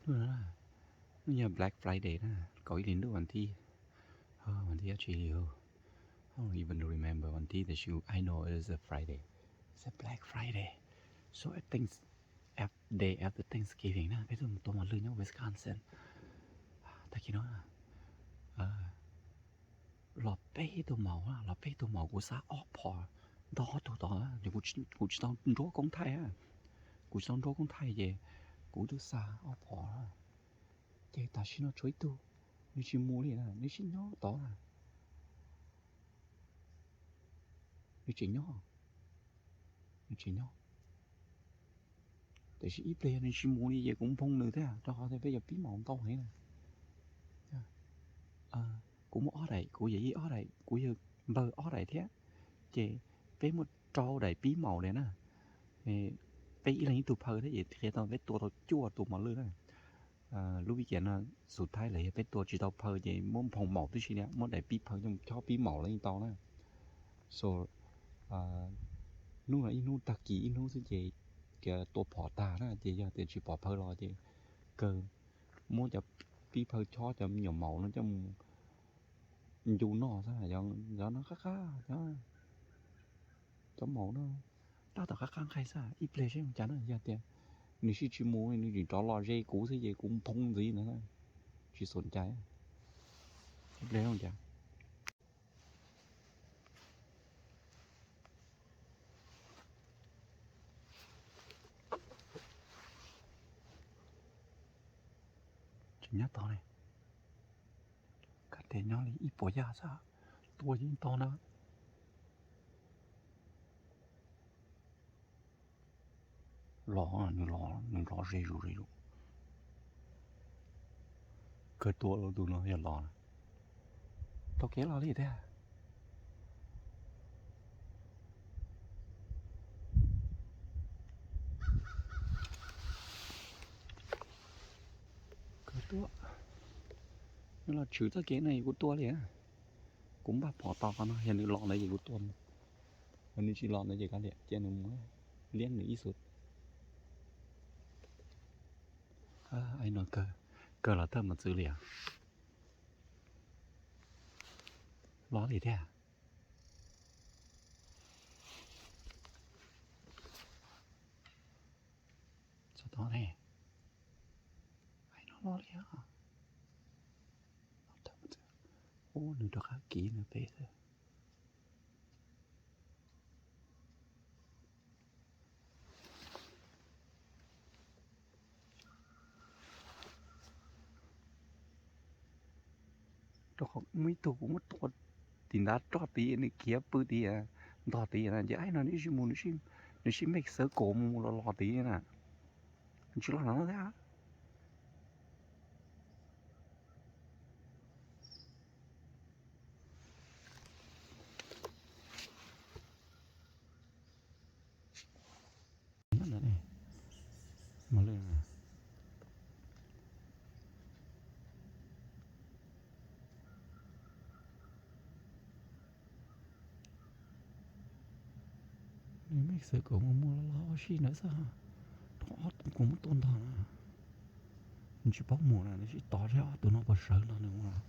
Hnub no yog Black Friday na, kaum ib hlis ntuj vas thib, vas thib dab tsi li, I don't even remember vas thib, tiam sis I know it is a Friday. It's a Black Friday. So I think af- day after Thanksgiving na, peb tuaj tua mos lwj nyob Wisconsin. Tag kis no los peb tug maum, los peb tug maum kuv xa ob phom ntog ob tug tod, kuv tsis tau nruab koob thaij, kuv tsis tau nruab koob thaij ces kuv twb xa ob phom. Ces tam sim no tshuav ib tug, nws tsis mus li na, nws tseem nyob tod na. Nws tseem nyob, nws tseem nyob. Tiam sis ib pliag yog nws tsis mus li ces kuv nphoo nws thiab, rau qhov tias peb yuav pib maum ntau heev na. Kuv muaj ob daim, kuv yawm yij ob daim, kuv yawg npawg ob daim thiab, ces peb muaj rau daim pib maum li na. Peb ib leeg ib tug phaw thiab ces qhia tau peb tua tau cuaj tus mos lwj na. Lub vij kiam no xus thaib lawm yog peb tua tsis tau phaw ces muab nphoo maum tib si li, muab daim pib phaw coj chob pib maum los yeej tau na. So hnub no ib hnub tag kis ib hnub xwb ces tua phom tag na, ces yog tias tsis pom phaw los ces kawg muab cov pib phaw chob cov me nyuam maum no coj mus ncu noj xwb. Cov no qab qab, cov maum no tab tom qab qab nqaij xwb, ib pliag seb zoo cas na. Yog tias nws sib tsis mus nws tseem rov los ze kuv xwb ces kuv nphoo ntxiv ntawd, tsis xom cai. Ib pliag zoo cas. Tseem nyob tod ne. Kab tias nyob li ib puas yaj xwb, tua yeej tau na. Los, nws los, nws los ze zus ze zus. Kawg tua lawm tus no yog los. Tau kev los li tiag. Kawg tua. Nws los tshwm txoj kev no kuv tua li. Kuv npaj phom tos qhov no, yog nws los ntawd ces kuv tua. Yog nws tsis los ntawd ces kav liam, cia nws mus, liab nws ib xu. Ai no kawg, kawg los thawj mos txwv li os. Los li thiab. Txog tod ne. Ai no los li os. Ub, nws rov qab kiv nws pem xwb. Rau qhov muaj ib tug kuv muab tua tim ntav roj tid, nws khiav pw tid, ntog tid na, ces ai no nws tsis mus, nws sib mej xawv kaus mus mus los los tid na. Nws tsis los no thiab. Mos lwj, nws mej xawv kaus mus mus los los ua si ntawd xwb. Rau ob tug kuv muab tua ntog na, nws tsis paub mus na, nws sib tos seb ob tug no puas sawv nrog nws mus.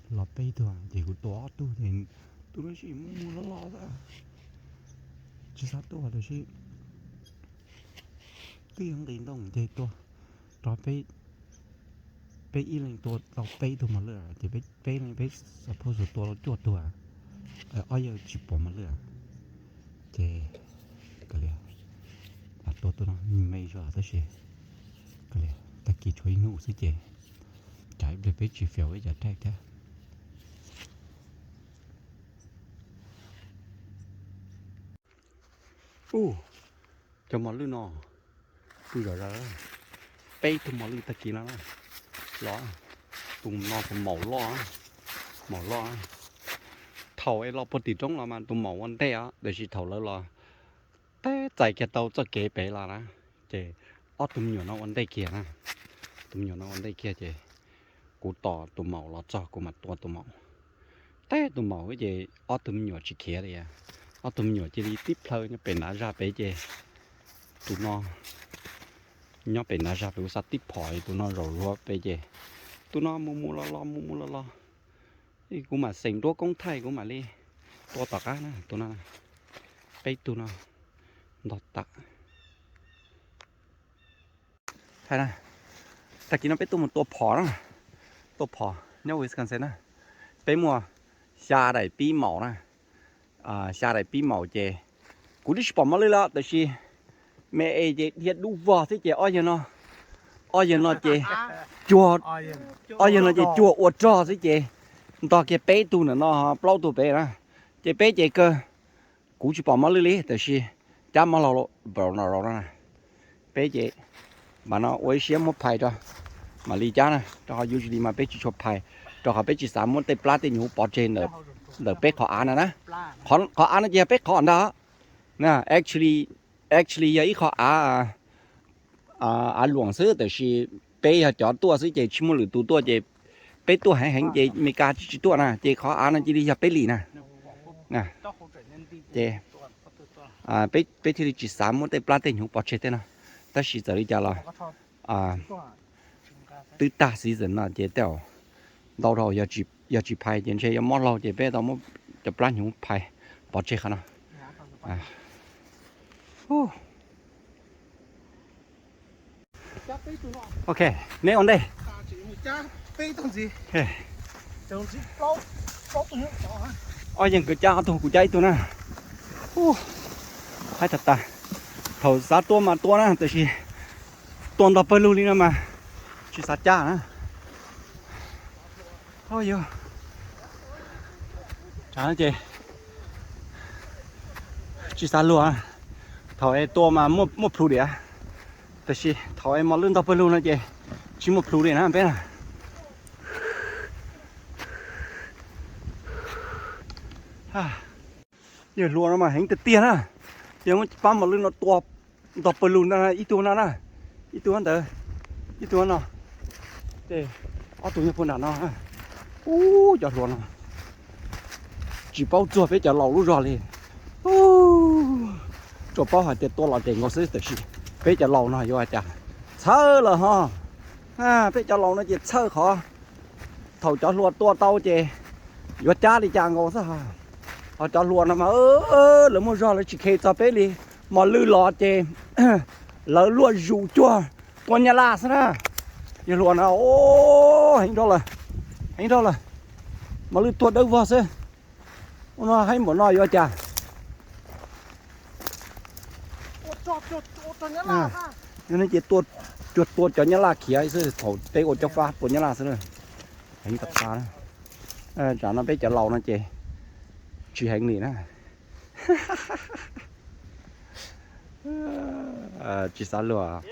Los peb tug ces kuv tua ob tug ces tus no tsis mus mus los los xwb, tsis xav tua tab sis twb yog nqis ntoo ces tua rau peb, peb ib leeg tua tau peb tug mos lwj ces peb leeg peb suppose tua tau cuaj tug, ob yawg tsis pom mos lwj ces kav liam, tua tus no me zog tab sis kav liam tag kis tshuav ib hnub xwb ces tsam ib pliag peb tsis fail ib cov daim thiab. Ub, cov mos lwj no kuj zom zaws, peb tug mos lwj tag kis no los, tus no tus maum loj, maum loj. Thaum es los puag tim roob los mas tus maum ua ntej os, tiam sis thaum lawv los teb txais kiag tau txoj kev pem los na, ces ob tug me nyuam no ua ntej kiag na, tus me nyuam no ua ntej kiag ces kuv tos tus maum los txog kuv mam tua tus maum. Teb tus maum ces ob tug me nyuam tsis khiav li, ob tug me nyuam cia li tib plhaw nyob pem nrav zaj pem ces tus no nyob pem nrav zaj pem kuv xav tib phom tus no zaum zuav pem ces tus no mus mus los los mus mus los los. Kuv mam xeem nruab koob thaij kuv mam li tua tom qab na, tus no, peb tug no ntog tam. Tag kis no peb tuaj mus tua phom na, tua phom nyob Wisconsin na. Peb muaj xya daim pib maum na, xya daim pib maum ces kuv twb tsis pom mos lwj li tiam sis me es ces dhia dub vog xwb ces ob yawg no, ob yawg no ces cuag, ob yawg no ces cuag ua rog xwb ces ntog kiag peb tug ntawm no plaub tug pem na, ces peb ces kawg kuv tsis pom mos lwj li tiam sis cab mos laug no, peb ces mam no ua ib siab muab phais rau mam li cab na, rau qhov usually mas peb tsis tshua phais, rau qhov peb tsis xav muab tej plab tej hnyuv pov tseg ntawm peb qhov av no na. Qhov av no ces yog peb qhov ntag. Actually yog ib qhov av, av luam xwb tiam sis peb yog cov tuaj xwb ces tsis muaj lwm tus tuaj ces peb tuaj heev heev ces Meskas tsis tsis tuaj na ces qhov av no cia li yog peb li na. Ces peb thiaj li tsis xav muab tej plab tej hnyuv pov tseg tej no, tab sis txawm li cas los twb tag season no ces tej zaum ntau dhau yog tsis phais ces ntshe yuav mob laug ces peb tau muab cov plab hnyuv phais pov tseg qhov no. Ok, neb ua ntej. Ob yeej kawg cab ob tug, kuv cab ib tug na. Haib tas tas, thaum xav tua mas tua na tiam sis tua ntog pawg lug li no mas tsis xav cab na. Yog tsav no ces tsis xav luag, thaum es tua mas muaj plhus diam, tiam sis thaum es mos lwj ntog pawg lug no ces tsis muaj plhus li na peb na. Yawg hluas no mas heev tiag tiag na, yog muab pab mos lwj no tua ntog pawg lug ntag, ib tug no na, ib tug ntawd, ib tug no, ces ob tug nyob puag nram no. Ub, cov hluas no tsis paub txuag peb cov laus lub zog li. Tsuas paub hais tias tua los ces nkaus xwb tiam sis peb cov laus no yuav ua cas, txhawj lawm ho. Peb cov laus no ces txhawj qhov thaum cov hluas tua tau ces yuav cab li cas nkaus xwb. Ho cov hluas no mas lawv muaj zog lawv tsis khe txog peb li, mos lwj los ces lawv luaj zus cuag tua nyab laj xwb na. Yawg hluas no heev dhau lawm, heev dhau lawm, mos lwj tuag dawb vog xwb. Ua no heev npaum no yuav cas. Yog no ces cuag tua cov nyab laj khiav xwb, thaum peb ua cob fab tua nyab laj xwb na. Heev tas tas. Tsam no peb cov laus no ces tsis heev li na. Tsis xav luag.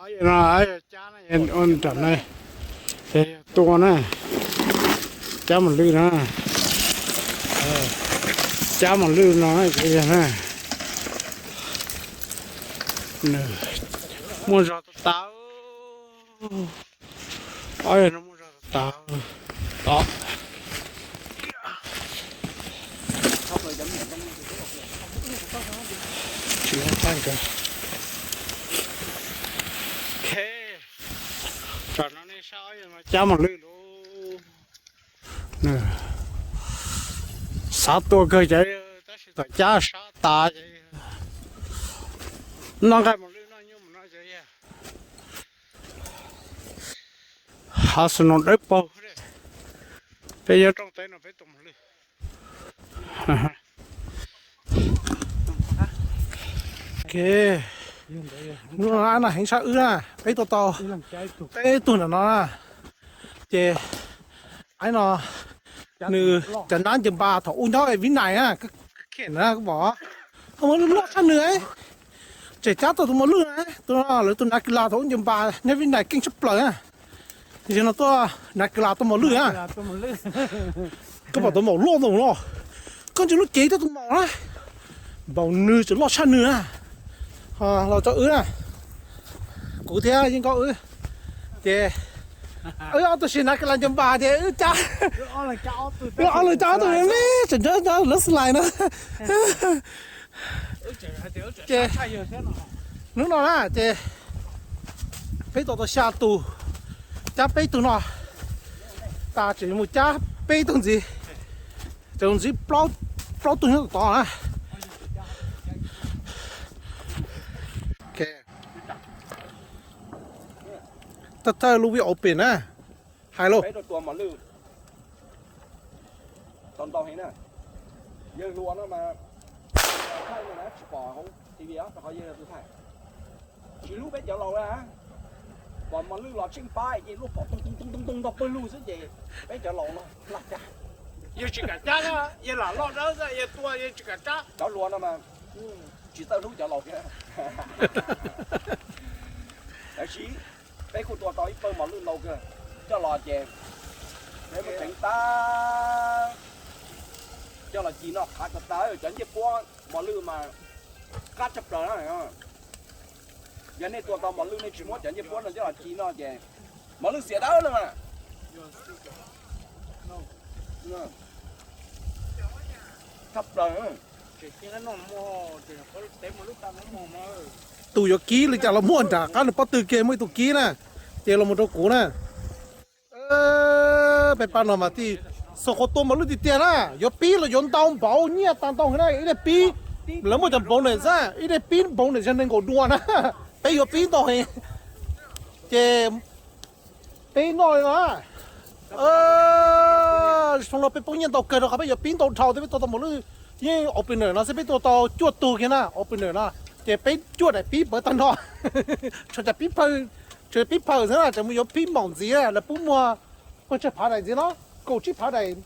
No cab na, ua nram na, ces yog tua na, cab mos lwj na, cab mos lwj no ces yog na, muaj zog tas tas. Ob yog no muaj zog tas tas. Tsis muaj tag nkaus. Ok, tam no nej saib ob yog no cab mos lwj lauj. Xav tua kawg ces tab sis tom cab sab tas ces noj nqaij mos lwj noj nyuj mus no ces yog hav xus noos dawb paug. Peb nyob rooj teb no peb tua mos lwj. Ok, hnub no na heev tshaj wb na, peb tua tau peb tug ntawm no na. Ces aib no nws cov nab ncaws npas thaum ub nyob Vib Nais na, khem na koj pom, tau mos lwj loj tshaj nws. Tseem cab tau tus mos lwj na, tus no lawv tus nav kis las thaum ub ncaws npas nyob Vib Nais keej tshaj plaws na. Ces no tuaj nav kis las tua mos lwj na. Koj pom tus maum loj ntau no, koj ntsia lub cev tuaj tus maum na, npaum nws tseem loj tshaj nws na. Los rau wb na, kuv thiab Yeej Nkauj wb, ces wb ob tug sim nav kis las ncaws npas ces wb cab, wb ob leeg cab ob tug me me tseem nrog lawv xlais na. Ces hnub no na ces peb tua tau xya tus, cab peb tug no tas, tseem mus cab peb tug ntxiv, tseem ntxiv plaub tug nyob tom tod na. Thawj thawj lub vij open na, hais lauj. Peb rau tua mos lwj tau ntau heev na. Yawg hluas no mas thaij no na tsis pom hauv T V rau qhov yawg tus thaij. Tsis hlub peb cov laus na, pom mos lwj los tsheej pab ces luaj phom toog toog toog toog toog tau pawg lug xwb ces peb cov laus no lam cab. Yawg tsis kam cab na, yawg lam loj dawb xwb, yawg tua yawg tsis kam cab. Cov hluas no mas tsis txawj hlub cov laus thiab. Tab sis peb kuj tua tau ib pawg mos lwj ntau kawg, coj los ces peb muab tseev tag, coj los ci noj qab ko taw. Cov ncej puab mos lwj mas qab tshaj plaws na. Yog nej tua tau mos lwj nej tsis muab cov ncej puab no coj los ci noj ces mos lwj xiam dawb no mas. Tshaj plaws. Tus yuav kib li cas los muaj nram qab nws pob tw kiag muaj ib tug kib na, ces los mus rau kuv na. Peb pab no mas tij xo qhov tua mos lwj tiag tiag na, yuav pib los yuav ntau npaum nyiaj tag ntau na, ib daim pib, lawv muaj cov bonus xwb, ib daim pib bonus yog nees nkaum dua na, peb yuav pib ntau heev. Ces peb noj li no, xyoo no peb poob nyiaj ntau kawg rau qhov peb yuav pib ntau dhau thiab peb tua tau mos lwj, yeej opener no xwb peb tua tau cuaj tug kiag na, opener no, ces peb cuaj daim pib pawv tag nrho, tshuav cov pib phaw, tshuav pib phaw xwb na, tseem mus yuav pib maum ntxiv, lawv pub muag pawg tsawg phav daim ntxiv no, kaum tsib phav daim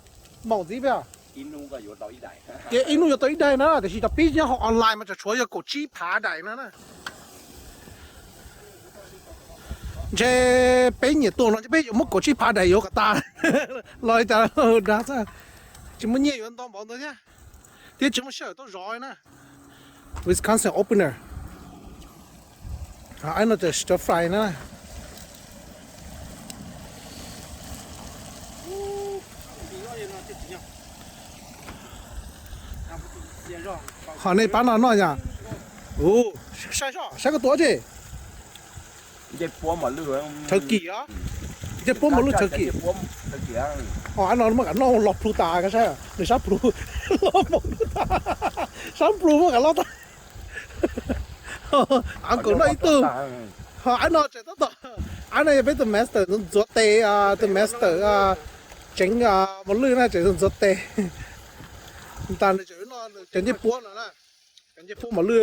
maum ntxiv peb. Ces ib hnub yuav tau ib daim na, tiam sis cov pib nyob hauv online mas tseem tshuav yog kaum tsib phav daim no na. Ntshe peb nyiam tua no ntshe peb yuav muab kaum tsib phav daim yuav kom tas los li cas dag xwb, tsis muaj nyiaj yuav ntau npaum ntawd thiab, thiab tsis muaj sij hawm tuaj zov na. Wisconsin opener. Aib no ces stir fry na. Ho nej pab no noj yom. Ua, saib soj, saib koj tua tsi. Ncej puab mos lwj, turkey os. Ncej puab mos lwj turkey. Ho aib no muaj kam noj los plhu tas, koj saib nws sab plhu, los mos lwj tas, sab plhu muaj kam loj tag. Av nkaum noj ib tug. Ho aib no tseem tab tom, aib no yog peb tus master ntxuav tes, tus master tseev mos lwj na, tseem ntxuav tes. Ntas nws tseem noj cov ncej puab no na, cov ncej puab mos lwj.